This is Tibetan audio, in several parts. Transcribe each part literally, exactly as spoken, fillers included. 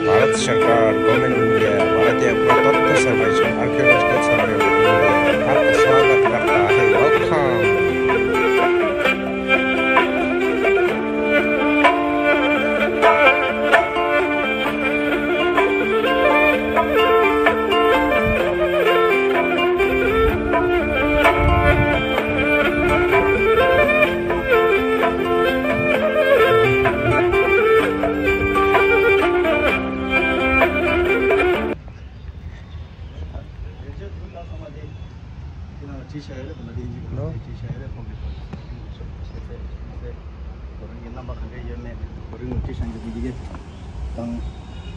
भारत सरकार, government of India, भारतीय पुरातत्व सर्वेक्षण, आर्कियोलॉजिकल सर्वे ऑफ इंडिया, आपका स्वागत करता है, वेलकम।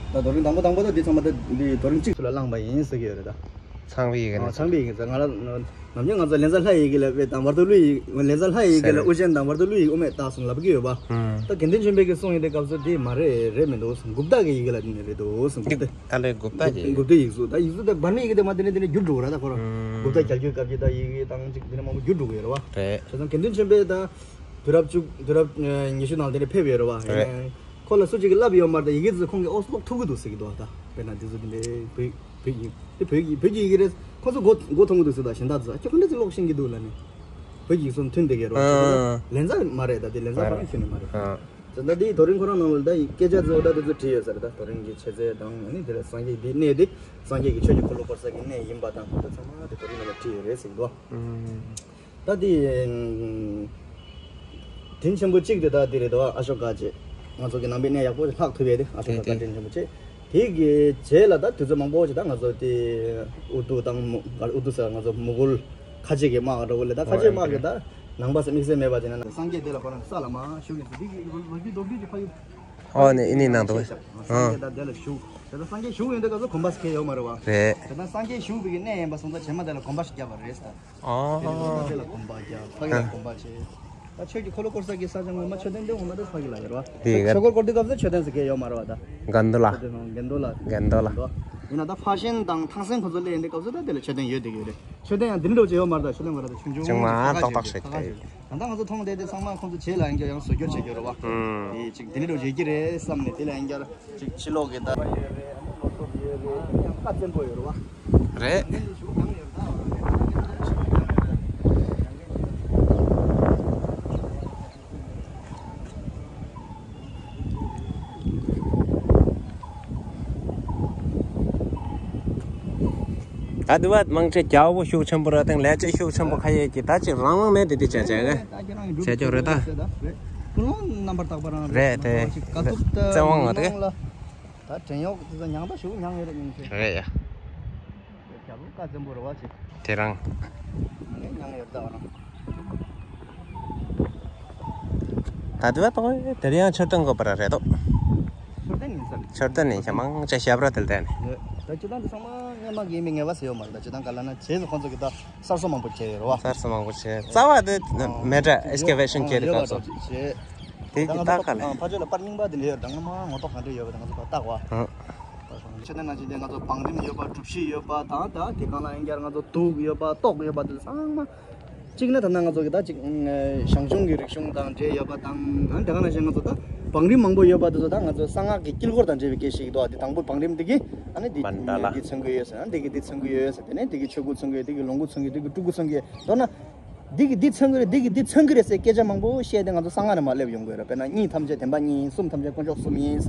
ད་རྡོ་རིང་དང་པོ་དང་པོ་ད་འདི་ཚང་མ་ད་འདི་རྡོ་རིང་གཅིག་ཏུ་ལ་བླངས་པ་ཡིན་ཟེར་གྱི་ཡོད་རེད་ད། ཚངས་པའི་ཡི་གེ་ནས། ཚངས་པའི་ཡི་གེ་ཟེར་ང་ལ་ནམ་རྒྱུན་ང་ཚོ་ལན་ཚྭ་ལྷ་ཡི་གེ་ལ་དཔེ་དང་བར་དུ་ཀླུ་ཡི་ལན་ཚྭ་ལྷ་ཡི་གེ་ལ་ཨུ་རྒྱན་དང་བར་དུ་ཀླུ་ཡི་དབུ་མེད་བཏགས་སོང་ལབ་ཀྱི་ཡོད་པ། ད་དགེ་འདུན་ཆོས་འཕེལ་གྱིས་གསུངས་ཡོད་དེ་སྐབས་སུ་དེ་མ་རེད་རེད་མི་འདུག་གསུངས། གུཔྟ་གི་ཡི་གེ་ལ་དེ་ནས་རེད་འདུག་གསུངས། གུཔྟ། ཨ་ལས་གུཔྟ་གི་ཡི་གེ། གུཔྟ་ཡིག་གཟུགས་ད་ཡིག་གཟུགས་ད་བར་མའི་ཡི་གེ་དེ་མ་དེ་ནས་དེ་ནས་འགྱུར་འགྲོ་གི་རེད་ད་ཁོ་རང་། གུཔྟ་རྒྱལ་རྒྱུད་བཀའ་བརྒྱུད་ད་ཡི་གེ་དང་ཅིག་དེ་ནས་མང་པོ་འགྱུར་འགྲོ་གི་ཡོད་རེད་བ། རེད། བྱས་ཙང་དགེ་འདུན་ཆོས་འཕེལ་ད་དུས་རབས་བཅུ་དུས་རབས་ཉི་ཤུ་ནང་དེ་ནས་ཕེབས་ཡོད་རེད་བ། རེད། ཁོ་ལ་སུ་གཅིག་གིས་བསླབས་ཡོད་མ་རེད་ད་ཡི་གེ་དེ་ཚོ་ཁོང་གིས་ཨོ་ཀློག་ཐུབ་ཀྱི་འདུག་ཟེར་གྱི་འདུག་ད་དཔེར་ན་དེ་ཚོ་དེ་འདྲའི་བོད་བོད་ཡིག་དེ་བོད་ཡིག་བོད་ཀྱི་ཡི་གེ་རེད། ཁོ་ཚོ་མགོ་མགོ་ཐོན་གྱི་འདུག་ཟེར་ད་གཞན་དག་ཚོ་ཁྱོད་ཁོ་འདྲ་ཅིག་ཀློག་ཤེས་ཀྱི་འདུག་ལབ་ནས་བོད་ཡིག་གསུམ་མཐུན་བསྡད་ཀྱི་རེད་བ། ཨ། ལན་ཚྭ་མ་རེད་ད་དེ་ལན་ཚྭ་མ་ཕར་རེད། ཁྱོན་ནས་མ་རེད། ཨ། ད་ལྟ་དེའི་རྡོ་རིང་ཁོ་རང་ནང་ལ་ད་ཡི་སྐད་ཆ་ཚོ་ད་དེ་ཚོ་བྲིས་ཡོད་ས་རེད། ད་རྡོ་རིང་གི་མཆེད་རྫས་དང་ཨ་ནི་དེ་ལ་སངས་རྒྱས་འདི་གནས་འདི་སངས་རྒྱས་ཀྱི་ཆོས་ཀྱི་འཁོར་ལོ་བསྐོར་ས་གི་གནས་ཡིན་པ་དང་ད་ཚང་མ་དེ་རྡོ་རིང་ནང་ལ་བྲིས་ཡོད་རེད་ཟེར་གྱི་འདུག་ཨུམ། ད་དེ་དྲིན་ཆེན་པོ་གཅིག་དེ་ད་དེ་རེད་དོ། ཨ་ཤོ་ཀ་ཅེས་ང་ཚོ་གི་ནང་པའི་གནས་ཡག་པོ་ལྷག་ཐུབ་ཡས་དེ་ཨ་ཤོ་ཀ་དེ་དེ་དྲིན་ཆེན་པོ་ཅེས། དེ་གི་རྗེས་ལ་ད་དུས་ཚོད་མང་པོ་ཅིག་ད་ང་ཚོ་དེ་ཨུ་ཏུ་དང་མུ་ཨུ་ཏུ་ཟེར་ང་ཚོ་མུ་གུལ་ཁ་ཆེ་གི་དམག་འགྲོ་གི་ལས་ད་ཁ་ཆེ་དམག་གི་ད་ནང་པ་ཟེར་དམིགས་བསལ་མེད་པ་ཅིག་ན་སངས་རྒྱས་དེ་ལ་ཁོ་རང་ས་ལ་མ་བཞུགས་ཡིན་ཟེར་དེ་གི་ལོ་རྒྱུས་མདོར་བསྡུས་ཅིག་ཕ་ཡུལ། ཨོ་ནི་ཨི་ནི་ནང་དུ་སངས་རྒྱས་ད་དེ་ལ་བཞུགས། དེ་ད་སངས་རྒྱས་བཞུགས་ཡོང་དུས་སྐབས་སུ་དགོན་པ་ཟེར་མཁན་ཡོད་མ་རེད་བ། རེད། དེ་ད་སངས་རྒྱས་བཞུགས་པའི་གནས་ཡིན་པ་སོང་ཙང་རྗེས་མ་དེ་ལ་དགོན་པ་ཞིག་བརྒྱབ་པ་རེད་ཟེར། དེ་ལ་དགོན་པ་བརྒྱབ། ཕ་གི་ལ་དགོན་པ་བྱས། ད་ཆོས་ཀྱི་འཁོར་ལོ་བསྐོར་ས་གི་ས་ཆ་ངོ་མ་མཆོད་རྟེན་འདི་འོ་མ་དེ་ཕ་གི་ལ་ཡོད་རེད་བ། དེ་ཆོས་འཁོར་བསྐོར་དུས་སྐབས་སུ་མཆོད་རྟེན་ཟེར་མཁན་ཡོད་མ་རེད་བ་ད། དགོན་དུ་ལ། མཆོད་རྟེན་དགོན་དུ་ལ། དགོན་དུ་ལ། ཡིན་ན་ད་ཕ་ཤན་དང་ཐང་སན་ཁོ་ཚོ་སླེབས་ཡོང་དུས་སྐབས་སུ་ད་དེ་ལ་མཆོད་རྟེན་ཡོད་བསྡད་ཀྱི་ཡོད་རེད། མཆོད་རྟེན་ཡང་འདི་འདྲ་བྱས་ཡོད་མ་རེད་ད། མཆོད་རྟེན་ཁོ་ར་ད་ཆུང་ཆུང་ཅུང་མ་ཏོག་ཏོག་ཞིག་ད། ད་ལྟ་ང་ཚོ་མཐོང་བསྡད་དེ་ཚང་མ་ཁོང་ཚོ་རྗེས་ལ་ཡང་བསྐྱར་ཡང་བཟོ་བསྒྱུར་བྱེད་ཀྱི་ཡོད་རེད་བ། ཨུམ། དེ་ཅིག་འདི་འདྲ་བྱེད་ཀྱི་རེད་བསམ་ནས་དེ་ལ་ཡང་བསྐྱར་ཅིག་ཕྱི་ལོགས་ཀྱི་ད་ཡང་བཀའ་བཙན་པོ་ཡོད་རེད་བ། རེད། ད་དུ་བ་དམངས་ཁྲོད་རྒྱལ་པོ་ཤུགས་ཆེན་པོ་ར་དང་ལས་བྱེད་ཤུགས་ཆེན་པོ་ཁ་ཡོད་ཀྱི་ད་ཅིག་རང་དབང་མེད་དེ་དེ་བྱ་བྱ་གི་བྱ་རྒྱུ་རེད་ད། ཀུན་སློང་རྣམ་པར་དག་པ་རང་རེད་དེ། བརྩེ་དབང་ངོ་དེ། ད་བྲན་གཡོག་དེ་ཚོ་མྱང་ད་ཞུ་མྱང་ཡོད་རེད་མྱང་ཆེ། རེད་ཡ། རྒྱལ་པོ་བཀའ་བཙན་པོ་རེད་བ་ཆེ། དེ་རང་། ངས་མྱང་ཡོད་ད་རང་། ད་དུ་བ་དོ་དེར་ཡང་མཆོད་རྟེན་དགོས་པ་ར་རེད་དོ། མཆོད་རྟེན་ཡིན་ས་རེད། མཆོད་རྟེན་ཡིན་ཤ་མང་ཆེ་ཞབས་ར་དེ་ལྟས་ནས། ད་སྤྱི་བཏང་དུ་ཚང་མ་སྔོན་མ་གི་ཡིན་མིན་ངེས་པ་ཟེར་ཡོད་མ་རེད། ད་སྤྱི་བཏང་ག་ལ་ན་རྗེས་སུ་ཁོང་ཚོ་གི་ད་གསར་བཟོ་མང་པོ་བྱས་ཡོད་རེད་བ། གསར་བཟོ་མང་པོ་བྱས་རྩ་བ་དེ་མེད་འདྲ་ཨེག་སི་ཀེ་ཝེ་ཤན་བྱས་དུས་སྐབས་སུ། དེ་གི་ད་ག་ལ། ཕ་ཆོས་ལ་པར་རྙིང་པ་དེ་འདྲ་ཡོད་ད་ངོ་མ་ངོ་ཐོག་ག་འདྲ་ཡོད་པ་དེ་ང་ཚོ་ཕར་བལྟ་བ། ཨང་། མཆོད་རྟེན་ནང་བཞིན་དེ་ང་ཚོ་བང་རིམ་ཡོད་པ་གྲུ་བཞི་ཡོད་པ་དང་ད་དེ་གང་ལ་ཡང་བསྐྱར་ང་ཚོ་གདུགས་ཡོད་པ་ཏོག་ཡོད་པ་དེ་ཚང་མ། གཅིག་ནི་ད་ལྟ་ང་ཚོ་གི་ད་ཅིག་ཞང་ཞུང་གི་རིག་གཞུང་དང་འབྲེལ་ཡོད་པ་དང་ཨ་ནི་དེ་ག་ནང་བཞིན་ང་ཚོ་ད་བང་རིམ་མང་པོ་ཡོད་པ་དེ་ཚོ་ད་ང་ཚོ་གསང་སྔགས་ཀྱི་དཀྱིལ་འཁོར་དང་འབྲེལ་བའི་སྐད་ཤིག་འདུག་ཨ། དེ་དང་པོ་བང་རིམ་དེ་གི་ཨ་ནི་འདི་འདི་ཚང་གི་ཡོད་ཟེར་ཨ་ནི་འདི་གི་འདི་ཚང་གི་ཡོད་ཟེར། དེ་ནས་འདི་གི་ཆོས་སྐུ་ཚང་གི་འདི་གི་ལོངས་སྐུ་ཚང་གི་འདི་གི་སྤྲུལ་སྐུ་ཚང་གི་མདོར་ན། འདི་གི་འདི་ཚང་གི་རེད། འདི་གི་འདི་ཚང་གི་རེད་ཟེར་སྐད་ཆ་མང་པོ་བཤད་དེ་ང་ཚོ་གསང་སྔགས་ནས་མར་སླེབས་ཡོང་གི་རེད། དཔེར་ན་གཉིས་ཐམས་ཅད་བདེན་པ་གཉིས། གསུམ་ཐམས་ཅད་དཀོན་མཆོག་གསུམ་ཡིན།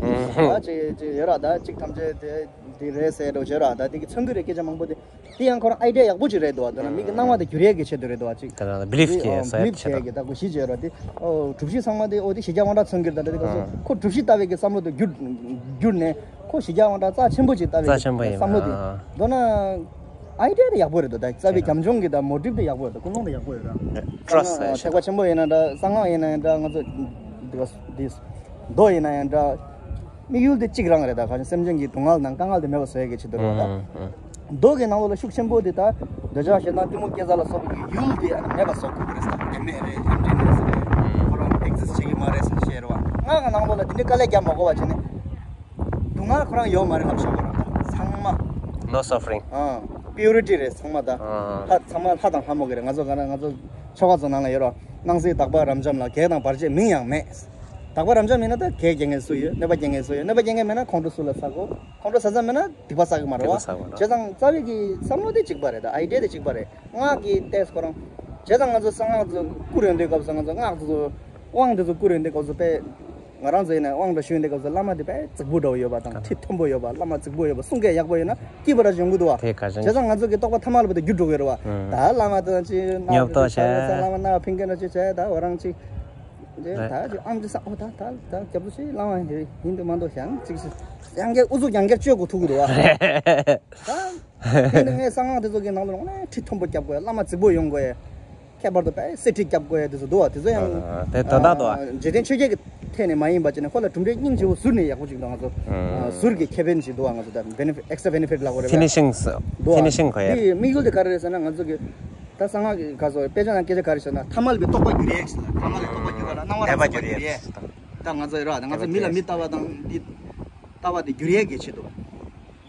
ཨ་ཅེ་ཅེ་ཡོད་ར་ད་གཅིག་ཐམས་ཅད་དེ་དེ་རེད་ཟེར་འགྲོ་བྱེད་ར་ད་འདི་གི་ཚང་གི་རེད་སྐད་ཆ་མང་པོ་དེ། དེ་ཡང་ཁོ་རང་ཨའི་ཌི་ཡ་ཡག་པོ་ཅིག་རེད་འདུག་བ། དེ་ན་མི་གི་སྣང་བ་དེ་འགྱུར་ཡས་ཀྱི་ཆེད་དུ་རེད་འདུག་བ་ཅིག་དེ་ན་བི་ལིབ་ཀྱི་ཨ་ས་བི་ལིབ་ཆེད་དུ་ཀྱི་ད་ཁོ་གཞི་བྱས་ར་དེ་ཨོ་གྲུ་བཞི་ཚང་མ་དེ་ཨོ་དེ་གཞི་རྒྱ་དབང་གྲགས་ཚང་གི་རེད་ད་དེ་ག་སོ་ཨ་ཁོ་གྲུ་བཞི་ལྟ་བའི་གི་བསམ་བློ་དེ་འགྱུར་འགྱུར་ནས་ཁོ་གཞི་རྒྱ་དབང་གྲགས་རྩ་ཆེན་པོ་ཅིག་ལྟ་བའི་རྩ་ཆེན་པོ་ཡིན་བསམ་བློ་དེ་ཨ་མདོར་ན། ཨའི་ཌི་ཡ་དེ་ཡག་པོ་རེད་འདུག་ད་རྩ་བའི་རྒྱབ་ལྗོངས་ཀྱི་ད་མོ་ཊིབ་དེ་ཡག་པོ་རེད་འདུག་ཀུན་སློང་དེ་ཡག་པོ་ཡོད་ར། ཊྲ་སི་ཊི་ཐེག་པ་ཆེན་པོ་ཡིན་ན་འདྲ་གསང་སྔགས་ཡིན་ན་ཡང་འདྲ་ང་ཚོ་འདི་ག་འདི་མདོ་ཡིན་ན་ཡང་འདྲ་དམིགས་ཡུལ་དེ་གཅིག་རང་རེད། ད་ག་ནི་སེམས་ཅན་གྱི་སྡུག་བསྔལ་དང་དཀའ་ངལ་དེ་མེད་པ་བཟོ་ཡ་གི་ཆེད་དུ་རེད་ད། མདོ་གི་ནང་ལོགས་ལ་ཤུགས་ཆེན་པོ་དེ་ད་འདོད་ཆགས་ཞེ་སྡང་གཏི་མུག་སྐྱེ་འཚར་ལ་སོགས་པའི་ཡུལ་དེ་ཨ་ནི་མེད་པ་བཟོ་དགོས་ཀྱི་རེད་ད། བདེན་མེད་རེད། ཡིན་གཅིག་མིན་ ནང་ལོགས་ལ་དེ་འདྲའི་དཀའ་ལས་རྒྱག་མ་དགོས་པ་བྱས་ནས། སྡུག་བསྔལ་ཁོ་རང་ཡོད་མ་རེད་ལབ་ཤོག་གི་རང་ཚང་མ། No suffering. ཨ། པིའུ་རི་ཊི་རེད་ཚང་མ་ད། ཨ། ལྷ་ཚང་མ་ལྷ་དང་ལྷ་མོ་གི་རེད། ང་ཚོ་ག་ན་ང་ཚོ་ཆོ་ག་ཚོ་ནང་ལ་ཡོད་རོ། སྣང་སྲིད་དག་པ་རབ་འབྱམས་ལ་གེགས་དང་བར་ཆད་མིང་ཡང་མེད། དག་པ་རབ་འབྱམས་ཡིན་ན་ད་གེགས་རྒྱག་མཁན་སུ་ཡོད། གནོད་པ་རྒྱག་མཁན་སུ་ཡོད། གནོད་པ་རྒྱག་མཁན་མེད་ན་ཁོང་ཁྲོ་སུ་ལ་ཟ་དགོས། ཁོང་ཁྲོ་ཟ་ས་མེད་ན་སྡིག་པ་བསགས་གི་མ་རེད་བ། སྡིག་པ་བསགས་མ་རེད། བྱས་ཙང་རྩ་བའི་གི་བསམ་བློ་དེ་གཅིག་པ་རེད། ད་ཨའི་ཌི་ཡ་དེ་གཅིག་པ་རེད། སྔགས་ཀྱི་ཏེས་ཁོ་རང་། བྱས་ཙང་ང་ཚོ་གསང་སྔགས་ཚོ་བསྐུར་ཡོང་དུས་སྐབས་སུ། ང་ཚོ་སྔགས་ཚོ་དབང་དེ་ཚོ་བསྐུར་ཡོང་དུས་སྐབས་སུ་དཔེ། ང་རང་ཚོ་ཡིན་ན་དབང་དུ་ཞུ་ཡོང་དུས་སྐབས་སུ་བླ་མ་དེ་དཔེ་རྫིག་པོ་འདྲ་བོ་ཡོད་པ་དང་། ཁྲི་མཐོན་པོ་ཡོད་པ། བླ་མ་རྫིག་པོ་ཡོད་པ། གསུང་སྐད་ཡག་པོ་ཡོད་ན་སྐྱིད་པོ་ར་ཅིག་ཡོང་གི་འདུག་བ། དེ་ག་རེ། བྱས་ཙང་ང་ཚོ་གི་རྟོགས་པ་ཐ་མལ་པ་དེ་འགྱུར་འགྲོ་གི་རེད་བ། ཨང་། ད་བླ་མ་དང་ཅིག་ཉོབ་ཏོ་བྱས། བླ་མ་རྣ་བ་ཕིང་གི་འདྲ་ཅིག་བྱས། ད་འོ་རང་ཅིག་རེད། ད་ཅིག་ཨམ་ཅིག་ས། འོ་ད་ད་ད་རྒྱབ་ཏུ་ཅིག་བླ་མ་ཡིན་དུ་མ་འདུག་ཡང་ཅིག་ཅིག་ཡང་བསྐྱར་ཨུ་ཚུགས་ཡང་བསྐྱར་བཅོས་དགོས་ཐུག་གི་འདུག་བ། རེད། ད། དེ་ནི་ངས་གསང་སྔགས་དེ་ཚོ་གི་ནང་ལ་ནས་ཁྲི་མཐོན་པོ་རྒྱབ་དགོས་ཡ། བླ་མ་རྫིག་པོ་ཡོང་དགོས་ཡ། ཁྱད་པར་དུ་དཔེ་གསེར་ཁྲི་རྒྱབ་དགོས་ཡ་དེ་ཚོ་འདུག་བ། དེ་ཚོ་ཡང་། ཨ། དེ་དོན་དག་འདུག་བ། ཨ། འཇིག་རྟེན་ཆོས་བརྒྱད་ཀྱི་ཐད་ནས་མ་ཡིན་པ་བྱས་ནས་ཁོ་ལ་གྲུབ་འབྲས་སྙིང་རྗེ་བོ་ཟུར་ནས་ཡག་པོ་ཅིག་འདུག་ང་ཚོ། ཨ། ཟུར་གྱི་ཁེ་ཕན་ཞིག་འདུག་བ། ང་ཚོ་ད་བེ་ནེ་ཕི་ཊི། ཨེག་སི་ཊ་ར་བེ་ནེ་ཕི་ཊི་ལབ་དགོས་རེད་པས། ཕི་ནི་ཤིང་། འདུག་བ། ཕི་ནི་ཤིང་གོ་ཡ། དེ་དམིགས་ཡུལ་དེ་ག་རེ་རེད་ཟེར་ན། ང་ཚོ་གི་ད་གསང་སྔགས་ཀྱི་ག་ཚོད་དཔེ་ཆ་ནང་སྐད་ཆ་ག་རེ་ཟེར་ན། ཐ་མལ་པའི་རྟོག་པ་བསྒྱུར་ཡས་ཟེར་ན། ཐ་མལ་པའི་རྟོག་པ་བསྒྱུར་བ་ལ་སྣང་བ་རང་ངེས་པ་བསྒྱུར་ཡས། ད་ང་ཚོ་ར་ད་ང་ཚོ་མི་ལ་མི་ལྟ་བ་དང་འདི་ལྟ་བ་དེ་བསྒྱུར་ཡས་ཀྱི་ཆེད་དུ།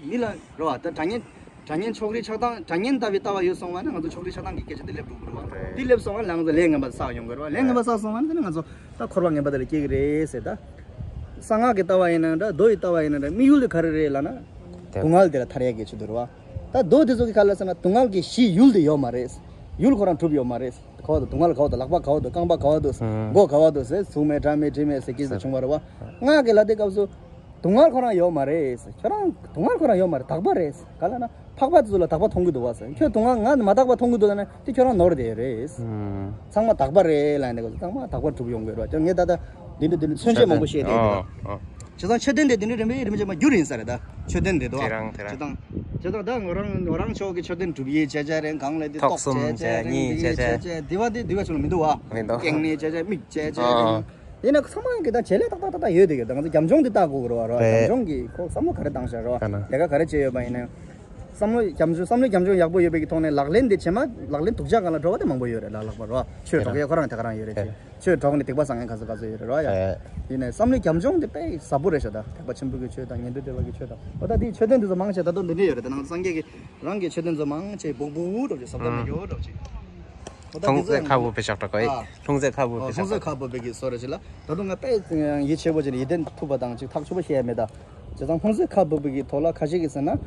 མི་ལ་རེད་བ། ད་དགྲ་གཉེན། དགྲ་གཉེན་ཕྱོགས་རིས་ཆགས་སྡང་། དགྲ་གཉེན་ལྟ་བུའི་ལྟ་བ་ཡོད་སོང་བ་ན་ང་ཚོ་ཕྱོགས་རིས་ཆགས་སྡང་གི་སྐད་ཆ་འདི་སླེབས་འགྲོ་གི་རེད་བ། འདི་སླེབས་སོང་བ་ན་ང་ཚོ་ལས་ངན་པ་བསགས་ཡོང་གི་རེད་བ། ལས་ངན་པ་བསགས་སོང་བ་ན་དེ་ནི་ང་ཚོ་ད་འཁོར་བ་ངན་པ་དེ་ལ་སྐྱེ་གི་རེད་ཟེར། ད་གསང་སྔགས་ཀྱི་ལྟ་བ་ཡིན་ན་འདྲ། མདོ་ཡི་ལྟ་བ་ཡིན་ན་འདྲ། དམིགས་ཡུལ་དེ་ག་རེ་རེད་ལབ་ན། དེ། སྡུག་བསྔལ་དེ་ལ་ཐར་ཡས་ཀྱི་ཆེད་དུ་རེད་བ། ད་མདོ་དེ་ཚོ་གི་ཁ་ལ་ཟེར་ན་སྡུག་བསྔལ་གྱི་གཞི་ཡུལ་དེ་ཡོད་མ་རེད། ཡུལ་ཁོ་རང་གྲུབ་ཡོད་མ་རེད། ག་བ་འདུག། དུང་ངལ་ག་བ་འདུག། ལག་པ་ག་བ་འདུག། རྐང་པ་ག་བ་འདུག། ཨང་། མགོ་ག་བ་འདུག་ཟེར། གཟུགས་མེད་སྒྲ་མེད་དྲི་མེད་ཟེར་གྱི་ཟེར་བྱུང་བ་རེད་བ། སྔགས་ཀྱི་ལ་དེ་སྐབས་སུ། སྡུག་བསྔལ་ཁོ་རང་ཡོད་མ་རེད། ཁྱོད་རང་སྡུག་བསྔལ་ཁོ་རང་ཡོད་མ་རེད། དག་པ་རེད། ག་ལ་ན་འཕགས་པ་དེ་ཚོ་ལ་དག་པ་མཐོང་གི་འདུག་བ་ཟེར། ཁྱོད་སྡུག་བསྔལ་ང་མ་དག་པ་མཐོང་གི་འདུག་ལབ་ན་དེ་ཁྱོད་རང་ནོར་བསྡད་རེད། ཨང་། ཚང་མ་དག་པ་རེད་ལབ་ནས་གོ། ཚང་མ་དག་པ་གྲུབ་ཡོང་གི་རེད་བ། ཁྱོད་ངས་ད་ལྟ་འདི་འདྲ་འདི་འདྲ་མཚོན་བྱེད་མང་པོ་བཤད་བསྡད་འདུག། ཨོ། ཨོ། བྱས་ཙང་མཆོད་རྟེན་དེ་འདི་འདྲ་རིམ་པས་རིམ་པས་མ་བསྒྱུར་ཡིན་ས་རེད་ད། མཆོད་རྟེན་དེ་འདུག་བ། དེ་རང་དེ་རང་། བྱས་ཙང་། བྱས་ཙང་ད་ང་རང་ང་རང་ཕྱོགས་ཀྱི་མཆོད་རྟེན་སྒྲུབ་ཡས་བྱས་བྱས་རེད། གང་ལས་དེ་ཐོག་གསུམ་བྱས་བྱས་རེད། གཉིས་འདི་བྱས་བྱས་བྱས་བྱས་འདི་བ་དེ་འདི་བ་ཆུ་ལ་མི་འདུག་བ། མི་འདུག། སྐེག་ནི་བྱས་བྱས་མིག་བྱས་བྱས། ཨོ། ཡིན་ན་ཚང་མ་གི་ད་བྱེད་ལས་ཏག་ཏག་ཏག་ཏག་ཡོད་དེ་གི། ད་ང་ཚོ་རྒྱབ་ལྗོངས་འདི་ལྟ་དགོས་ཀྱི་རེད་བ། རེད། རྒྱབ་ལྗོངས་ཀྱི་ཁོ་བསམ་བློ་ག་རེ་བཏང་བཞག་རེད་བ། ག་ན། ལས་ཀ་ག་རེ་བྱས་ཡོད་པ་ཡིན་ན། བསམ་བློ་རྒྱབ་ལྗོངས་བསམ་བློ་རྒྱབ་ལྗོངས་ཡག་པོ་ཡོད་པའི་གི་ཐོག་ནས་ལག་ལེན་དེ་བྱེད་མ། ལག་ལེན་སྡུག་ཅག་སྒང་ལ་འགྲོ་བ་དེ་མང་པོ་ཡོད་རེད་ལ། ལག་པ་རེད་བ། ཆོས་གྲོགས་ཡས་ཁོ་རང་དེ་ག་རང་ཡོད་རེད་དེ། ཆོས་གྲོགས་ནས་སྡིག་པ་བསགས་མཁན་ག་ཚོད་ག་ཚོད་ཡོད་རེད་རོ་ཡ། ཨེ། ཡིན་ནའི་བསམ་བློའི་རྒྱབ་ལྗོངས་དེ་དཔེ་ཟབ་པོ་རེད་ཤག་ད། ཐེག་པ་ཆེན་པོའི་གི་ཆོས་དང་ཉན་ཐོས་སྡེ་པ་གི་ཆོས་དང་། འོ་ད་དེའི་མཆོད་རྟེན་དེ་ཚོ་མང་ཆེ་ད་དུང་འདི་འདྲས་ཡོད་རེད། ད་ནང་སངས་རྒྱས་ཀྱི་རང་གི་མཆོད་རྟེན་ཚོ་མང་ཆེ་སྦུག་སྦུག་འདྲ་བོ་ཅིག་ཟབ་ད་མི་འགྱོ་འདྲ་བོ་ཅིག། འོ་ད་ལྷུང་དེ་ཚོ་བཙན་ཁ་བུབ་པའི་ཞབས་ཁྲ་གོ་ཨེ། ཨ། ལྷུང་བཙན་ཁ་བུབ་པའི་ཞབས་ཁྲ། ལྷུང་བཙན་ཁ་བུབ་པའི་གི་བཟོ་འདྲ་ཅིག་ལ་ད་དུང་ང་དཔེ་ཡིད་ཆེས་པོ་ཅིག་ནས་ཡིད་བརྟན་ཐུབ་པ་དང་ཅིག་ཐག་ཆོད་པོ་བཤད་ཡ་མེད་ད། བྱས་ཙང་ལྷུང་བཟེད་ཁ་སྦུབ་པའི་གི་ཐོག་ལ་ཁ་ཤས་ཀྱིས་ཟེར་ན། ཨ།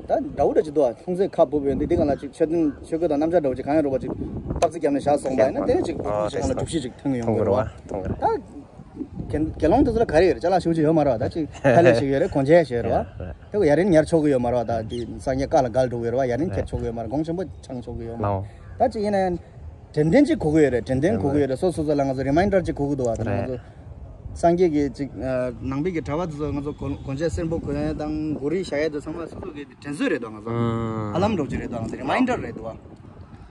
ད་འདྲ་བོ་འདྲ་ཅིག་འདུག་ཨ། ལྷུང་བཟེད་ཁ་སྦུབ་ཡོད་འདི་འདི་ག་ལ་ཅིག་མཆོད་རྟེན་ཆོས་གོས་དང་སྣམ་སྦྱར་འདྲ་བོ་ཅིག་གང་ཡང་རུང་བ་ཅིག་སྟག་རྩེ་རྒྱབ་ནས་བཞག་སོང་པ་ཡིན་ན་དེ་ཅིག་ཨོ་ལྷུང་བཟེད་ཁ་ལ་འགྲུབ་བྱེད་ཅིག་ཐོན་གི་ཡོང་གི་རེད་བ། ཐོན་གི་རེད། ད་དགེ་དགེ་སློང་དེ་ཚོ་ལ་ག་རེ་ཡོད་རེད། ཅ་ལག་ཞེ་པོ་ཅིག་ཡོད་མ་རེད་བ། ད་ཅིག་ཁ་ལས་ཞིག་ཡོད་རེད། གོན་ཆས་ཞིག་ཡོད་རེད་བ། དེ་ག་ཡ་རིན་ཉར་ཆོག་གི་ཡོད་མ་རེད་བ། ད་འདི་སངས་རྒྱས་བཀའ་ལ་འགལ་འགྲོ་གི་ཡོད་རེད་བ། ཡ་རིན་ཁྱེར་ཆོག་གི་ཡོད་མ་རེད། དགོངས་ཆེན་པོ་འཆང་ཆོག་གི་ཡོད་མ་རེད། ད་ཅིག་ཡིན་ན་ཡང་དྲན་རྟེན་ཅིག་དགོས་ཀྱི་ཡོད་རེད། དྲན་རྟེན་དགོས་ཀྱི་ཡོད་རེད། སོ་སོ་སོ་ལ་ང་ཚོ་རི་མའིན་ཌར་ཅིག་དགོས་ཀྱི་འདུག་བ། ད་ང་ཚོ་སངས་རྒྱས་ཀྱི་ཅིག་ནང་པའི་གི་གྲྭ་པ་དེ་ཚོ་ང་ཚོ་གོན་གོན་ཆས་སེར་པོ་གོན་ཡ་དང་གོ་རིལ་བཞག་ཡ་དེ་ཚང་མ་སོ་སོ་གི་དྲན་གསོ་རེད་དོ། ང་ཚོ་ཧ་ལམ་འགྲོ་གི་རེད་དོ། ང་ཚོ་རི་མའིན་ཌར་རེད་དོ།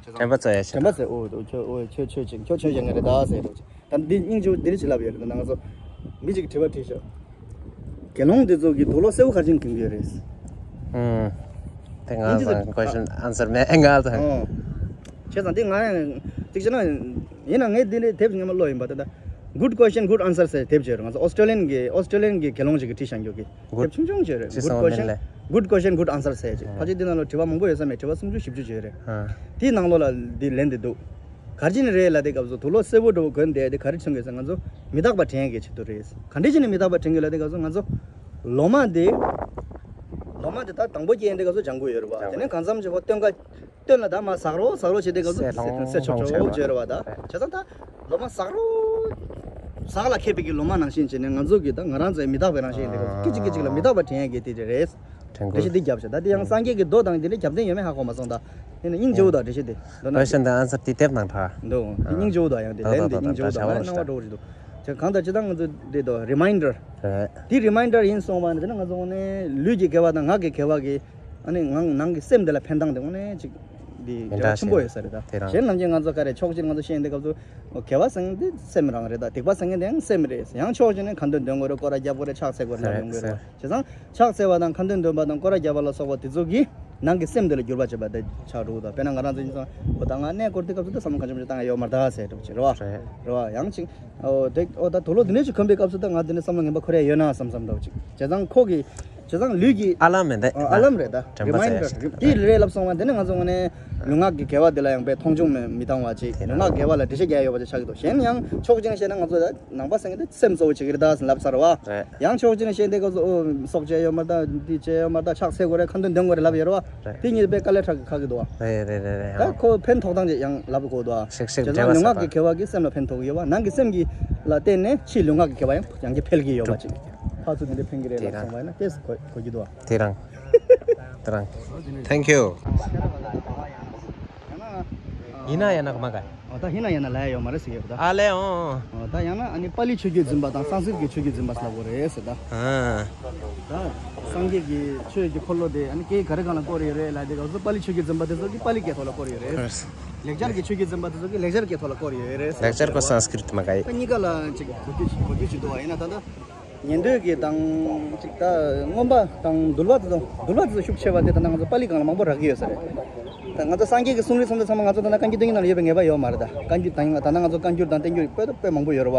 དྲན་པ་གཙོ་ཡ་ཆེ། དྲན་པ་གཙོ། ཨོ་ཁྱོད་ཨོ་ཁྱོད་ཁྱོད་ཅིག་ཁྱོད་ཆོས་བྱེད་མཁན་རེད་ད་ཟེར་འགྲོ་ཅིག། ད་འདི་སྙིང་རྗེ་པོ་འདི་འདྲ་ཞིག་ལབ་ཡོད་རེད། ད་ང་ཚོ་མི་གཅིག་གིས་དྲི་བ་དྲིས་ཤག། དགེ་སློང་འདི་ཚོ་གིས་དུག་ལོག་སེར་པོ་ག་རེ་བྱས་ནས་གྱོན་གྱི་ཡོད་རེད། ཨུམ། དེ་ང་ཡིན་གྱི་ཚང་ཀོ་ཤན་ཨན་སར་མེད་ང་ཚང་། ཨོ། བྱས་ཙང་འདི་ང་ཡང་གཅིག་བྱས་ན་ཡིན་ན་ངས་འདི་འདྲའི་དེབ་སྔོན་མ་ཀློག་ཡིན་པ། ད་ད་Good Question, Good Answer ཟེར་དེབ་ཅིག་ཡོད་རེད། ང་ཚོ་ཨོ་སི་ཀྲོ་ལི་ཡན་གྱི་ཨོ་སི་ཀྲོ་ལི་ཡན་གྱི་དགེ་སློང་ཅིག་གིས་བྲིས་བཞག་རྒྱུ་གི། དེབ་ཆུང་ཆུང་ཅིག་རེད། ཅི་Good གསུངས་པ་མིན་Question, ལས། Good Question, Good Answer ཟེར་ཅིག། ཨ། ཕལ་ཆེར་འདི་ནང་ལ་དྲི་བ་མང་པོ་ཡོད་ས་མེད། དྲི་བ་སུམ་ཅུ་བཞི་བཅུ་ཅིག་ཡོད་རེད། ཨ། དེའི་ནང་ལོགས་ལ་འདི་ལན་འདི་འདུག། ག་རེ་བྱས་ནས་རེད་ལབ་དུས་སྐབས་སུ་དུག་ལོག་སེར་པོ་འདྲ་བོ་གོན་བསྡད་དེ་ག་རེ་མཚོན་གྱི་ཟེར། ང་ཚོ་མི་རྟག་པ་དྲན་ཡས་ཀྱི་ཆེད་དུ་རེད། ག་འདྲ་བྱས་ནས་མི་རྟག་པ་དྲན་གྱི་ལབ་དུས་སྐབས་སུ་ང་ཚོ་ལོ་མ་དེ། ལོ་མ་དེ་ད་དང་པོ་སྐྱེས་དུས་སྐབས་སུ་ལྗང་གུ་ཡོད་རེད་བ། དེ་ནས་གང་འཚམ་ཅིག་ཧོ་སྟོན་ཀ་སྟོན་ལ་ད་མར་ཟག་རོ་ཟག་རོ་བྱེད་དུས་སྐབས་སུ་སེར་ལྷུང་སེར་ཆོག་ཆོག་བྱེད་རེད་བ་ད། བྱས་ཙང་ད་ལོ་མ་ཟག་རོ། ཟག་ལ་མཁས་པའི་གི་ལོ་མ་ནང་བཞིན་བྱས་ནས་ང་ཚོ་གི་ད་ང་རང་ཚོའི་མི་རྟག་པའི་རང་བཞིན་ཡིན་དུས་སྐབས་སུ་སྐད་ཅིག་སྐད་ཅིག་ལ་མི་རྟག་པ་དྲན་ཡས་ཀྱི་དེ་དེ་རེད། འགྲེལ་བཤད་འདི་བརྒྱབ་བྱས། ད་འདི་ཡང་སངས་རྒྱས་ཀྱི་མདོ་དང་འདི་འདྲའི་རྒྱབ་རྟེན་ཡོད་མེད་ཧ་གོ་མ་སོང་། ད་ཡིན་ན་སྙིང་རྗེ་བོ་དང་འགྲེལ་བཤད་འདི་མདོ་ན། Question and answer དེ་དེབ་ནང་འདྲ་འདུག། འདི་སྙིང་རྗེ་བོ་དང་ཡང་དེ་ལན་འདི་སྙིང་རྗེ་བོ་དང་ལ་སྣང་བ་འགྲོ་བོ་ཞིག་འདུག། བྱས་གང་ལྟར་སྤྱིར་བཏང་ང་ཚོ་འདི་དོ་རི་མའིན་ཌར་རེད། འདི་རི་མའིན་ཌར་ཡིན་སོང་བ་ནི་དེ་ནི་ང་ཚོ་དངོས་གནས་ལུས་ཀྱི་དགེ་བ་དང་ངག་གི་དགེ་བ་གི་ཨ་ནི་ངང་ནང་གི་སེམས་འདི་ལ་ཕན་སྟངས་དེ་དངོས་གནས་ཅིག་འདི་འབྲེལ་བ་ཆེན་པོ་ཡོད་ས་རེད། ད་དེ་རང་གཞན་ནམ་རྒྱུན་ང་ཚོ་ག་རེ་ཕྱོགས་གཅིག་ང་ཚོ་ཤེས་འདི་སྐབས་སུ་དགེ་བ་ཟེར་མཁན་འདི་སེམས་རང་རེད། ད་སྡིག་པ་ཟེར་མཁན་དེ་ཡང་སེམས་རེད། ཡང་ཕྱོགས་གཅིག་ནས་ཁ་འདོན་འདོན་དགོས་རེད། སྐོར་ར་རྒྱབ་དགོས་རེད། ཕྱག་འཚལ་དགོས་རེད་ལབ་ཡོང་གི་རེད། བྱས་ཙང་ཕྱག་འཚལ་བ་དང་ཁ་འདོན་འདོན་པ་དང་སྐོར་ར་རྒྱབ་པ་ལ་སོགས་པ་དེ་ཚོ་གིས་ ནང་གི་སེམས་དེ་ལ་འགྱུར་བ་བྱེད་པ་དེ་ཆགས་འགྲོ་གི་འདུག་དཔེར་ན་ང་རང་ཚོ་ཡིན་ཙང་འོ་ད་ང་གནས་སྐོར་དེ་སྐབས་སུ་ད་བསམ་བློ་གང་བྱུང་བྱུང་བཏང་ཡ་ཡོད་མ་རེད་ད་ཟེར་འགྲོ་བྱེད་རེད་བ། རེད། རེད་བ། ཡང་ཅིག་འོ་ད་དུག་ལོག་འདི་འདྲ་ཞིག་གོན་པའི་སྐབས་སུ་ད་ང་འདི་འདྲ་བསམ་བློ་ངན་པ་འཁོར་ཡ་ཡོད་ན་བསམ་བསམ་འདྲ་བོ་ཅིག་བྱས་ཙང་ཁོ་གི་བྱས་ཙང་ལུས་ཀྱི་ཨ་ལམ་མེད་དེ། ཨ་ལམ་རེད་ད། དྲན་པ་རི་མའིན་ཌར་གསལ་ཡ་ཞིག་དེ་རེད་ལབ་སོང་བ་དེ་ནི་ང་ཚོ་དངོས་གནས་ལུས་ངག་གི་དགེ་བ་དེ་ལ་ཡང་དཔེ་མཐོང་ཆུང་མི་མི་བཏང་བ་ཅིག་དེ་ལུས་ངག་དགེ་བ་ལ་འགྲེལ་བཤད་རྒྱག་ཡ་ཡོད་པ་ཅིག་ཆགས་ཀྱི་འདུག་གཞན་ཡང་ཕྱོགས་གཅིག་ནས་བཤད་ན་ང་ཚོ་ད་ནང་པ་ཟེར་མཁན་དེ་སེམས་གཙོ་བོ་བྱེད་ཀྱི་རེད་ད་ཟེར་ལབ་ཚར་བ། རེད། ཡང་ཕྱོགས་གཅིག་ནས་བཤད་དེ་སྐབས་སུ་ཨོ་སྲོག་བཅད་ཡོད་མ་རེད་ད། འདི་བཅད་ཡོད་མ་རེད་ད། ཕྱག་འཚལ་དགོས་རེད། ཁ་འདོན་འདོན་དགོས་རེད་ལབ་ཡོད་རེད་བ། རེད། དེ་གཉིས་དཔེ་དཀའ་ལས་ཁག་གི་ཁག་གི་འདུག་བ། རེད་རེད་རེད་རེད། ད་ཁོ་ཕན་ཐོགས་སྟངས་ཅིག་ཡང་ལབ་དགོས་འདུག་བ། ཤིག་ཤིག་བྱས་ཙང་འབྲེལ་བ་ལུས་ངག་གི་ཟབ་དགེ་བ་གིས་སེམས་ལ་ཕན་ཐོགས་ཀྱི་ཡོད་བ། ནང་གི་སེམས་ཀྱི་ལ་བརྟེན་ནས་ཕྱིའི་ལུས་ངག་གི་དགེ་བ་ཡང་ཡང་བསྐྱར་འཕེལ་གྱི་ཡོད་པ་ཅིག་ཕར་ཚུར་དེ་འདྲ་ཕན་གྱི་རེད་ལབ་སོང་བ་ཡིན་ན་ཏོག་ཙམ་གོ་གོ་རྒྱུ་འདུག་བ། དེ་རང་། དེ་རང་། Thank you། ཡིན་ན་ཡང་ན་ག་མ་ག་ཨོ་ད་ཡིན་ན་ཡང་ན་ལ་ཡ་ཡོད་མ་རེད་ཟེར་གྱི་ཡོད་པ་ད། ཨ་ལས་འོང་། ཨོ་ད་ཡང་ན་ཨ་ནི་པཱ་ལིའི་ཆོས་བརྒྱུད་འཛིན་པ་དང་སཾ་སྐྲྀཏ་གི་ཆོས་བརྒྱུད་འཛིན་པ་ཟེར་ལབ་དགོས་རེད་ཟེར་ད། ཨ། ད་སངས་རྒྱས་ཀྱི་ཆོས་ཀྱི་འཁོར་ལོ་དེ་ཨ་ནི་སྐད་ག་རེ་གང་ལ་བསྐོར་ཡོད་རེད་ལབ་དེ་སྐབས་སུ་པཱ་ལིའི་ཆོས་བརྒྱུད་འཛིན་པ་དེ་ཚོ་གིས་པཱ་ལིའི་སྐད་ཐོག་ལ་བསྐོར་ཡོད་རེད། ལེགས་སྦྱར་གྱི་ཆོས་བརྒྱུད་འཛིན་པ་དེ་ཚོ་གིས་ལེགས་སྦྱར་སྐད་ཐོག་ལ་བསྐོར་ཡོད་རེད་ཟེར། ལེགས་སྦྱར་ཁོ་སཾ་སྐྲྀཏ་མ་ག་ཡི། ད་གཉིས་ཀ་ལ་ཅིག་གོ་རྒྱུ་གོ་རྒྱུ་ཅིག་འདུག་བ། ཡིན་ན་ད་ལྟ་ཉན་ཐོས་ཀྱི་དང་ཅིག་ད་མངོན་པ་དང་འདུལ་བ་དེ་ཚོ་འདུལ་བ་དེ་ཚོ་ཤུགས་ཆེ་བ་དེ་ད་ལྟ་ང་ཚོ་པཱ་ལི་སྒང་ལ་མང་པོ་རག་གི་ཡོད་ས་རེད། ད་ང་ཚོ་སངས་རྒྱས་ཀྱི་གསུང་རིག་གསུང་ཚུལ་ཚང་མ་ང་ཚོ་ད་ལྟ་བཀའ་འགྱུར་བསྟན་འགྱུར་ནང་ལ་ཡོད་པའི་ངེས་པ་ཡོད་མ་རེད། ད་བཀའ་འགྱུར་དང་ད་ལྟ་ང་ཚོ་བཀའ་འགྱུར་དང་བསྟན་འགྱུར་དཔེ་དཔེ་མང་པོ་ཡོད་རེད་བ།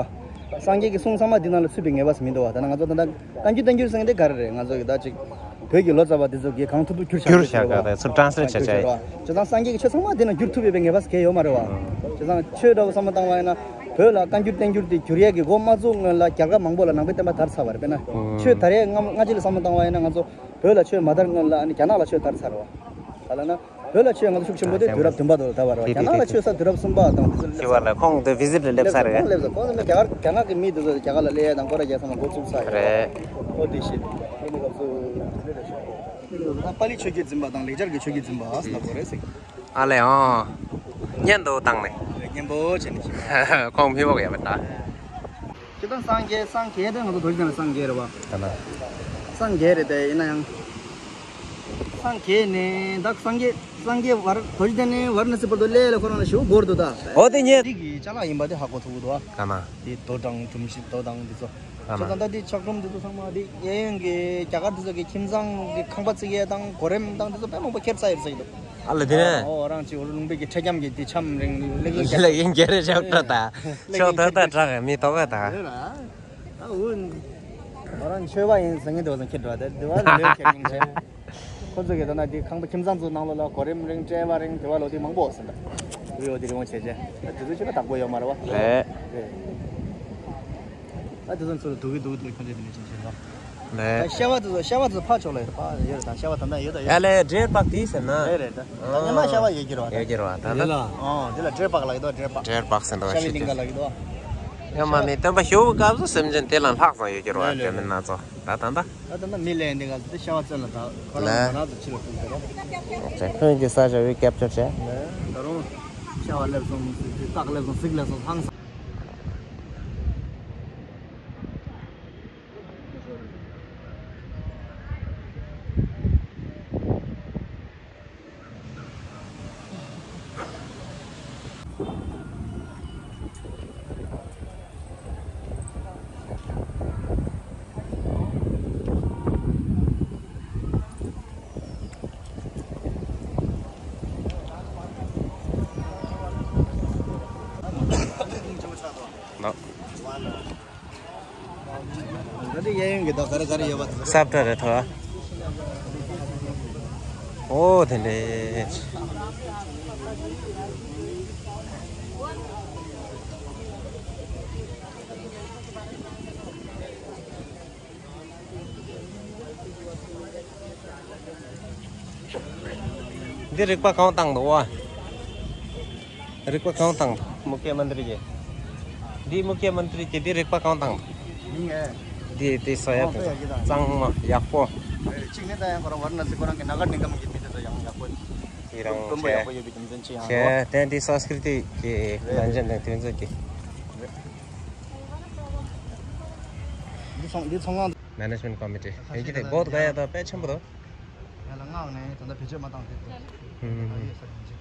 སངས་རྒྱས་ཀྱི་གསུང་ཚང་མ་འདི་ནང་ལ་ཚུད་པའི་ངེས་པ་ཟིག་མི་འདུག་བ། ད་ལྟ་ང་ཚོ་ད་ལྟ་བཀའ་འགྱུར་བསྟན་འགྱུར་ཟེར་མཁན་དེ་ག་རེ་རེད། ང་ཚོ་གི་ད་ཅིག་བོད་ཀྱི་ལོ་ཙཱ་བ་འདི་ཚོ་གིས་གང་ཐུབ་ཐུབ་བསྒྱུར་བཞག་བསྒྱུར་བཞག་དེ་ཚུར་ཊེ་རན་སི་ལེཊ་བྱས་བྱས། བྱས་ཙང་སངས་རྒྱས་ཀྱི་ཆོས་ཚང་མ་འདི་ནང་བསྒྱུར་ཐུབ་ཡོད་པའི་ངེས་པ་ཟིག་གང་ཡང་ཡོད་མ་རེད་བ། བྱས་ཙང་ཆོས་འདྲ་བོ་བསམ་བློ་བཏང་བ་ཡིན་ན་བོད་ལ་བཀའ་འགྱུར་བསྟན་འགྱུར་དེ་བསྒྱུར་ཡས་ཀྱི་འགོ་མ་བཙུགས་སྔོན་ལ་རྒྱ་གར་མང་པོ་ལ་ནང་པའི་བསྟན་པ་དར་ཚར་བ་རེད། དཔེར་ན་ཆོས་དར་ཡས་སྔ་སྔ་ཕྱི་ལ་བསམ་བློ་བཏང་བ་ཡིན་ན་ང་ཚོ་བོད་ལ་ཆོས་མ་དར་སྔོན་ལ་ཨ་ནི་རྒྱ་ནག་ལ་ཆོས་དར་ཚར་བ། ག་ལ་ན། བོད་ལ་ཆོས་ང་ཚོ་ཤུགས་ཆེན་པོ་དེ་དུས་རབས་བདུན་པ་དུ་ད་བར་བ། རྒྱ་ནག་ལ་ཆོས་ས་དུས་རབས་གསུམ་པ་དང་དེ་ཚོ་ཕི་བ་ལ་ཁོང་དུ་བི་ཟིཊ་ལ་སླེབས་ཚར་རེད། ཁོང་སླེབས་ཚར། ཁོང་སླེབས་རྒྱ་གར་རྒྱ་ནག་གི་མི་དེ་ཚོ་རྒྱ་གར་ལ་སླེབས་ཡ་དང་སྐོར་ར་རྒྱག་ས་མ་འགོ་བཙུགས་ཚར་ཡོད་རེད། ཨོ་དེ་ཤེས་དེ་སྐབས་སུ་ད་པཱ་ལི་ཆོས་བརྒྱུད་འཛིན་པ་དང་ལེགས་སྦྱར་གྱི་ཆོས་བརྒྱུད་འཛིན་པ་ལབ་དགོས་རེད་ཟེར། ཨ་ལས་ཨང་། སྙན་དུ་བཏང་ནས། སྙན་པོ་བྱས་ནས་ཤེས། ཁོང་མི་བོག་ཡ་མེད་ད། སྤྱིར་བཏང་སངས་རྒྱས་སངས་རྒྱས་དེ་ང་ཚོ་རྡོ་རྗེ་གདན་ལ་སངས་རྒྱས་རེད་བ། ད་ན། སངས་རྒྱས་རེད་དེ་ཡིན་ན་ཡང་། སངས་རྒྱས་ནས་ད་སངས་རྒྱས་སངས་རྒྱས་བར་རྡོ་རྗེ་གདན་ནས་ཝཱ་ར་ཎ་སི་བར་དུ་སླེབས་ལ་ཁོ་རང་ལ་ཞེ་པོ་འགོར་འདུག་ད། འོ་དེ་ཉེ། འདི་གི་ཅ་ལག་ཡིན་པ་དེ་ཧ་གོ་ཐུབ་ཀྱི་འདུག་ཨ། ད་ན། དེ་རྡོ་དང་གྲུ་བཞི་རྡོ་དང་འདི་ཚོ། ད་ན། བྱས་ཙང་ད་དེ་ཆག་གྲུམ་འདི་ཚོ་ཚང་མ་དེ་གཡས་གཡོན་གྱི་རྒྱ་གར་འདི་ཚོ་གི་ཁྱིམ་ཚང་གི་ཁང་པ་བརྩིགས་ཡས་དང་གོ་རིམ་དང་འདི་ཚོ་དཔེ་མང་པོ་ཁྱེར་ཚར་ཡོད་ཟེར་གྱི་འདུག་ཨ་ལ་དེ་ནས། ཨོ་རང་ཅིག་འོ་ལུང་པའི་གི་ཁྲེ་རྒྱམ་གྱི་དེ་འཆམ་རིང་ལེགས་ཡིན་ལེགས་ཡིན་རྒྱ་རེ་ཞབས་ཁྲ་དང་ཤོག་ཐག་ཐག་དྲག་མི་དོག་ག་དང་། ཡོད་ལ། ཨ་འུ། ང་རང་ཆོས་པ་ཡིན་ཟེར་མཁན་དེ་བ་ཚང་ཁྱེར་འགྲོ་བ་དེ་དེ་བ་ལ་ལོས་ཁྱེར་མིན་ཆེ། ཁོ་ཚོ་གི་ད་ན་དེ་ཁང་པ་ཁྱིམ་ཚང་ཚོ་ནང་ལོགས་ལ་གོ་རིམ་རིང་བཀྲེས་པ་རིང་དེ་བ་ལོ་དེ་མང་པོ་ཟིན་ད། འུ་འོ་དེ་རིང་བྱས་རྗེས་ད་དེ་ཚོ་ཆོས་པ་དག་པོ་ཡོད་མ་རེད་བ། རེད། རེད། ཨ་དེ་ཚོ་ཚུར་དུག་གི་དུག་དུག་ཁྱོད་ཚོ་དེ་ནས་ཕྱིན་ཕྱིན་རོགས། ལས། ཤ་བ་དེ་ཚོ་ཤ་བ་དེ་ཚོ་ཕར་ཕྱོགས་ལ་ཡོད་པ་ཡོད་དང་ཤ་བ་ད་ལྟ་ཡོད་དང་ཡོད། ཡ་ལས་འབྲས་སྤགས་དེ་ཟེར་ན། རེད་རེད་ད། ཨ། ཉི་མ་ཤ་བ་ཡོད་ཀྱི་རེད་བ་ད། ཡོད་ཀྱི་རེད་བ་ད་ལྟ། ཨོ་དེ་ལ་འབྲས་སྤགས་ལ་ཡོད་དོ་འབྲས་སྤགས། འབྲས་སྤགས་ཟེར་འདྲ་བ་ཤ་བའི་ཞིག་གླིང་ག་ལ་ཡོད་དོ། ཡང་མ་མི་སྟོན་པ་ཞུ་བའི་སྐབས་སུ་སེམས་ཅན་དེ་ལ་ལྷག་ཙམ་ཡོད་ཀྱི་རེད་བ་ལས་ལས། འབྲས་སྨན་སྣ་ཚོགས་ད་ད་ད། ད་ད་ལྟ་མི་ལས་འདི་ག་ཚོད་ཤ་བ་བཙལ་ལ་ད་ཁོ་རང་ལས། ང་རང་ཚོ་ཕྱི་ལ་ཁུག་ཀྱི་རེད། ཁྱོད་ཀྱི་ས་ཆ་བའི་ཀེབ་ཅར་བྱས། ལས་ད་རུང་ཤ་བ་སླེབས་སོང་སྤགས་སླེབས་སོང་གཟིག་སླེབས་སོང་ཧང་སང་། ད་དེ་གཡས་གཡོན་གྱི་ད་ག་རེ་ག་རེ་ཡོད་པ་དེ་ཚོ། སབ་ཏྲ་རེད་ཐོ། ཨོ་དེ་འདྲས། འདི་རིག་པ་གང་བཏང་འདུག་བ། རིག་པ་གང་བཏང་འདུག་མུ་ཁྱེ་མན་ཏྲི་གི། འདི་མུ་ཁྱེ་མན་ཏྲི་གི་འདི་རིག་པ་གང་བཏང་འདུག་མིང་ཨེ། འདི་འདི་སོ་ཡ་ཨོ་དཔེ་ཡག་གི་དང་། གཙང་མ་ཡག་པོ། གཅིག་ནི་ད་ཡང་ཁོ་རང་ཝཱ་ར་ཎ་སི་ཁོ་རང་གི་ནཱ་གར་སྙིང་གཏམ་གྱི་མི་དེ་ཚོ་ཡང་ཡག་པོ། དེ་རང་དཔོན་པོ་ཡག་པོ་ཡོད་པའི་རྒྱུ་མཚན་ཅི་ཡང་རེད། བྱས་དེ་འདི་སཾ་སྐྲྀ་ཏ་གི་རེད། ལན་ཅན་དང་དེ་ཚོ་གི། འདི་ཚོང་འདི་ཚོང་ཁང་། Management Committee ཡིན་གྱི་དེ་བོད་ག་ཡ་ད་དཔེ་ཆེན་པོ་འདུག་ཡ་ལ་མངགས་ནས་ད་ལྟ་བེད་སྤྱོད་མ་བཏང་ཐུབ་ཐུབ། ཧུམ། ད་ཡོད་ས་ཡིན་ཅིག་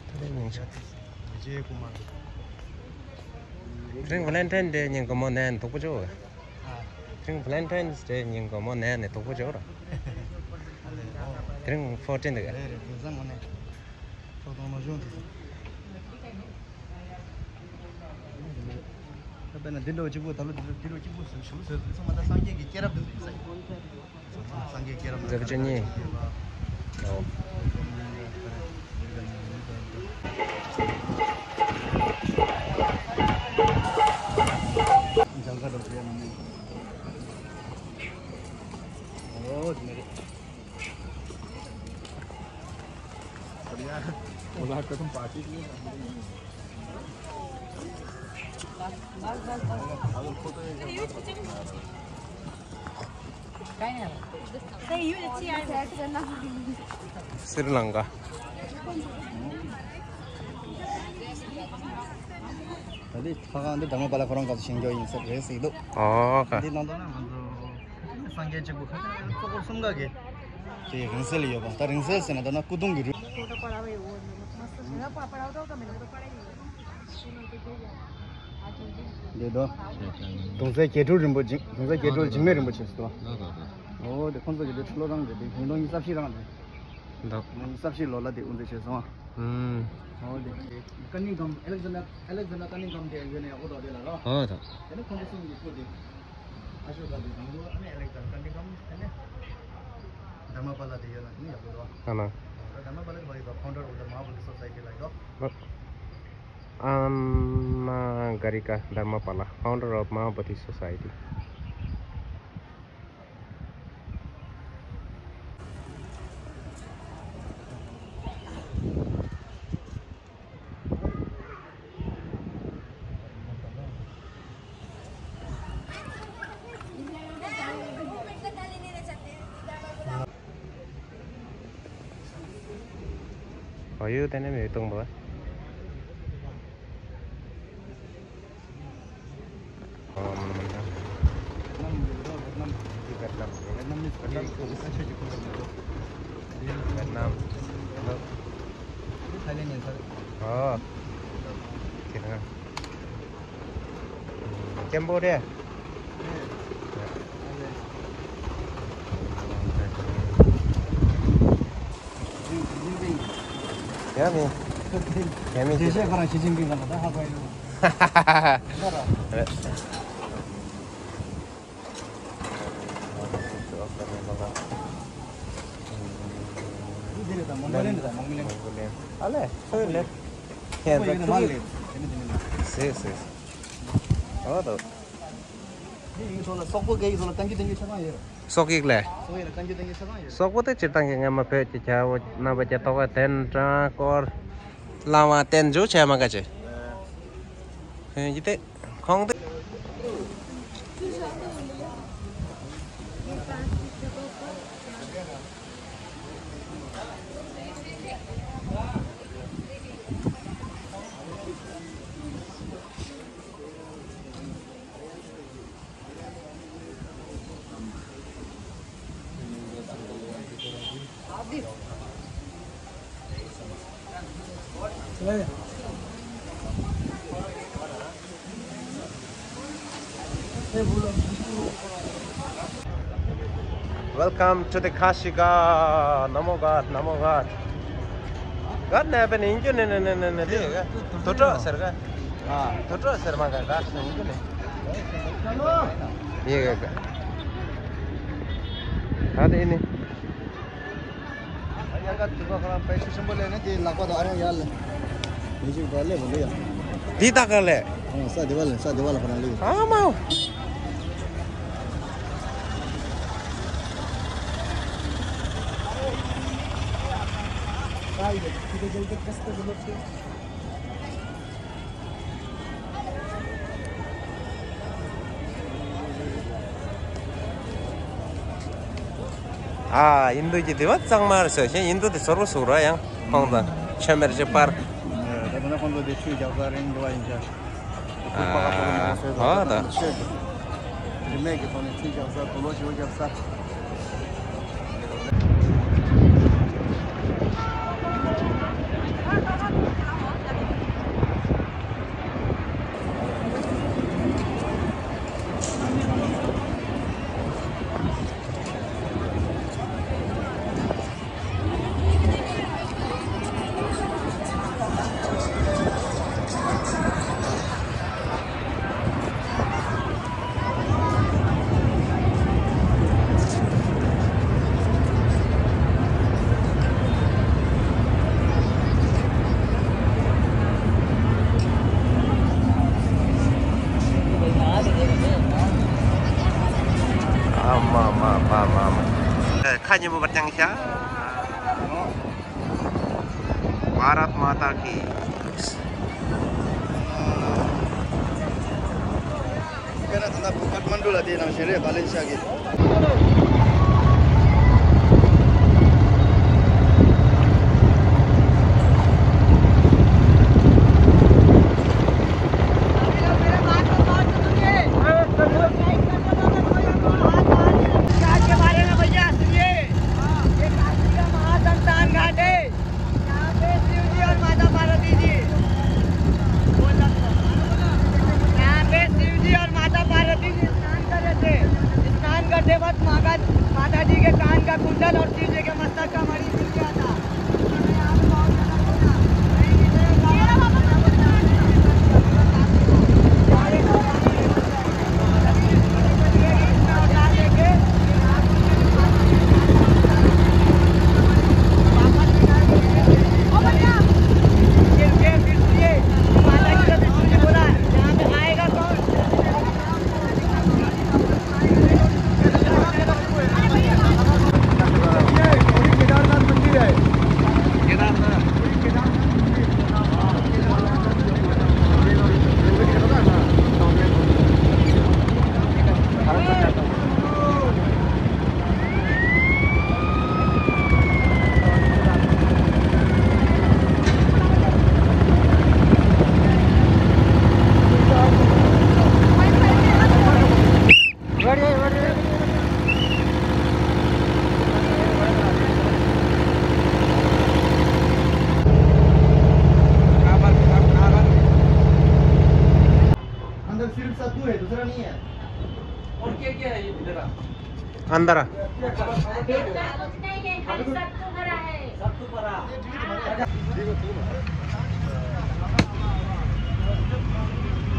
ད་ལྟ་མིང་ཆགས་ཏེ། རྗེ་ཀུ་མར། དེ་རིང་ཝ་ལན་ཊའིན་ཌེ་ཉིན་དགོང་མོ་ནས་དུག་པོ་ཅོ། ཨ། དེ་རིང་ཝ་ལན་ཊའིན་ཌེ་ཉིན་དགོང་མོ་ནས་ནས་དུག་པོ་ཅོ་ར། ཨ་ལས། དེ་རིང་ཕོར་ཊིན་འདུག་རེད་རེད། དེང་སང་དངོས་གནས་ཚོགས་གཏོང་ནོ་གཞུང་དེ། ད་དཔེར་ན་འདི་འདྲ་བོ་གཅིག་པོ། ད་ལོ་འདི་འདྲ་འདི་འདྲ་གཅིག་པོ་ཞིམ་ཞིམ་བཟོས་ཚང་མ་ད་སངས་རྒྱས་ཀྱི་སྐྱེས་རབས་འདི་ཚོ་ཡིན་ས་ཡིན། སངས་རྒྱས་སྐྱེས་རབས། བརྒྱད་ཅུ་གཉིས། ཨོ། འཇལ་ཁ་འགྲོ་བྱས་ཡ་མི་ཉན། ཨོ་དེ་ནས་རེད། बढ़िया। ओला कसम पार्टी की। श्रीलंका। ད་འདི་ཁ་ཁ་འདི་དར་མ་པཱ་ལ་ཁོ་རང་སྐབས་སུ་བཞེངས་རྒྱུ་ཡིན་ས་རེད་ཟེར་གྱི་འདུག་ཨོ་ཁ། འདི་ནང་དུ་ན་ང་ཚོ་སངས་རྒྱས་གཅིག་པུ་ཁ་ཁ་གཙོ་འཁོར་གསུམ་ཀ་གི་དེ་རིང་བསྲེལ་ཡོད་པ། ད་རིང་བསྲེལ་ཟེར་ན་ད་ན་སྐུ་གདུང་གི་རུས། འདི་དོ། གདུང་སྲས་བརྒྱད་སྤྲུལ་རིན་པོ་ཆེ། གདུང་སྲས་བརྒྱད་སྤྲུལ་འཇིགས་མེད་རིན་པོ་ཆེ་ཟེར་བ། ཨོ་དེ་ཁོང་ཚོ་གི་དེ་ཁྲི་ལོ་རིང་རེད། དེ་ཉིས་སྟོང་ཉི་ཤུ་རྩ་བཞི་རིང་རེད། འདུག་ཉི་ཤུ་རྩ་བཞི་ལོ་ལ་དེ་དབུ་འཛུགས་བྱས་སོང་། ཨུམ། ཨོ་དེ། ཀ་ནིང་གམ། ཨེ་ལེག་ཛན་ཌར། ཨེ་ལེག་ཛན་ཌར་ཀ་ནིང་གམ་དེ་ཡོད་ནས་ཨོ་ཏོ་དེ་ལ་རོ། ཨོ་ཏོ། དེ་ནས་ཁོང་ཚོ་གསུམ་གྱི་སྐུ་དེ། ཨ་ཤོ་ཀ་དེ་དང་པོ། ཨ་ནི་ཨེ་ལེག་ཛན་ཌར་ཀ་ནིང་གམ། དེ་ནས་དྷརྨ་པཱ་ལ་དེ་ཡོད་ན་དེ་ནས་ཡག་པོ་འདུག་ཨ་ན། དྷརྨ་པཱ་ལ་དེ་བ་ཡོད་པ། Founder of the Mahabodhi Society ལ་ཡོད། ཨ་ན་ག་རི་ཀ་དྷརྨ་པཱ་ལ། Founder of Mahabodhi Society། ཨ་ཡོ་དེ་ནས་མེ་ཏོག་འབར། Vietnam. Vietnam. Vietnam. Cambodia. ཡ་མི། ཡ་མི། རྒྱལ་སྲས་ཁོ་རང་ཞི་ཅིན་ཕིང་ལ་ད་ཧ་གོ་ཡོད། འདི་རེད་ད། མོང་གོ་ལན་རེད་ད། མོང་གོ་ལན། ཨ་ལེ། ཁོའི་ལེ། ཁོ་ཡིན་ན་མ་ལེ། དེ་ནི་དེ་ནི། སེ་སེ། ཨོ་ད། འདི་ཡིན་སོང་ན་སོག་པོ་སྐད་ཡིག་སོང་ན་ཏན་གྱི་ཏན་གྱི་ཆ་ཚང་ཡོད། སོག་ཡིག་ལས། སོག་ཡིག་ལ་ཏན་གྱི་ཏན་གྱི་ཆ་ཚང་ཡོད། སོག་པོ་དེ་སྤྱིར་བཏང་གི་སྔ་མ་བོད་ཀྱི་རྒྱལ་པོ་རྣམ་པ་བརྒྱད་ཐོག་ག་དན་ཀྲང་སྐོར་ལམ་བ་དན་འཇུ་བྱས་མ་ག་ཅེ། ཧེ་ཡི་དེ་ཁོང་དེ། Welcome to the Khasi Ghat. Namo Ghat, Namo Ghat. Ghat ne pe ninjo ne ne ne ne ne de. Toto ser ga. Ah, toto ser ma ga ga ninjo ne. Ye ga ga. Ade ne. ཨ་ཡ་ག་དུ་བ་ཁ་རང་པའི་ཆུ་ཆེན་པོ་ལས་ནི་དེ་ལག་པ་དང་ཨ་ཡང་ཡར་ལ། མི་ཞིག་བ་ལས་བ་ལས་ཡ། འདི་ད་ག་ལས། ཨ་ས་དེ་བ་ལས། ས་དེ་བ་ལ་ཁ་རང་ལས། ཨ་མའོ། ཨ། ཨིན་རྡུ་གི་དེ་བ་གཙང་མ་རེད་ཟེར། གཞན་ཨིན་རྡུ་དེ་ཟོར་བ་ཟུག་ར་ཡང་ཁོང་དང་ཆོས་མེད་ཅེས་པར། ད་ད་ན་ཁོང་ཚོ་དེ་ཆོས་རྒྱག་ས་རིང་འགྲོ་བ་ཡིན་ཤག་ཨ། ཨ་ད། ཆོས་ཀྱི་རིས་མེད་ཀྱི་ཐོག་ནས་ཆོས་རྒྱག་ས། དུག་ལོག་ཞེ་པོ་རྒྱག་ས། Ibu berjangsa. Bharat Mata ki. Kena tanda Kathmandu la di nang shere Valencia ki. के बारे में भैया सुनिए, ये काशी का महासंस्थान घाट है। यहाँ पे शिव जी और माता पार्वती जी, यहाँ पे शिव जी और माता पार्वती जी स्नान कर रहे थे। स्नान करते वक्त माता, माता जी के कान का कुंडल और शिव जी के मस्तक का मणि मिल गया था। अंदर सिर्फ सत्तू है, दूसरा नहीं है। और क्या क्या है ये इधर? अंदर। खाली सत्तू भरा है।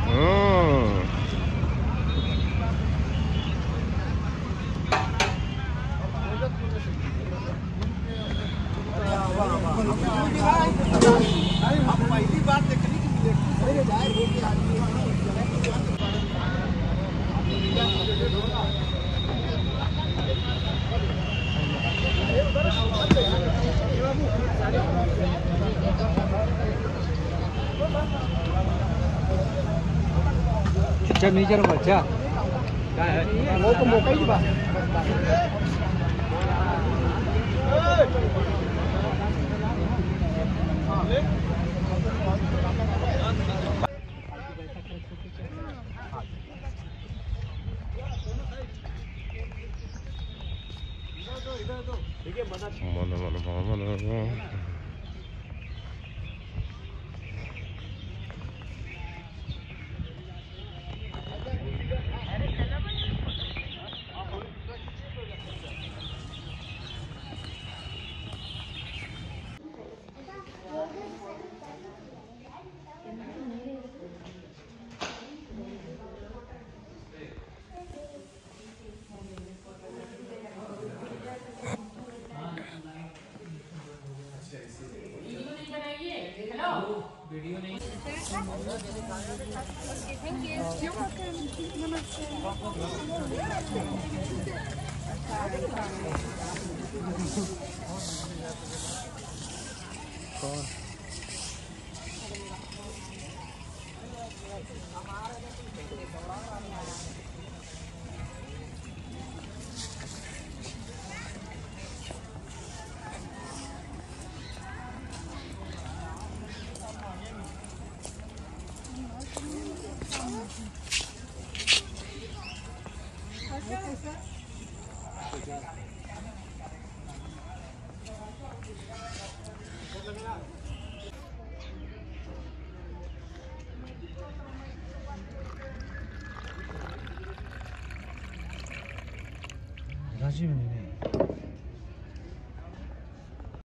हम्म। अच्छा, नहीं करूँगा, अच्छा। वो तो मौका ही नहीं।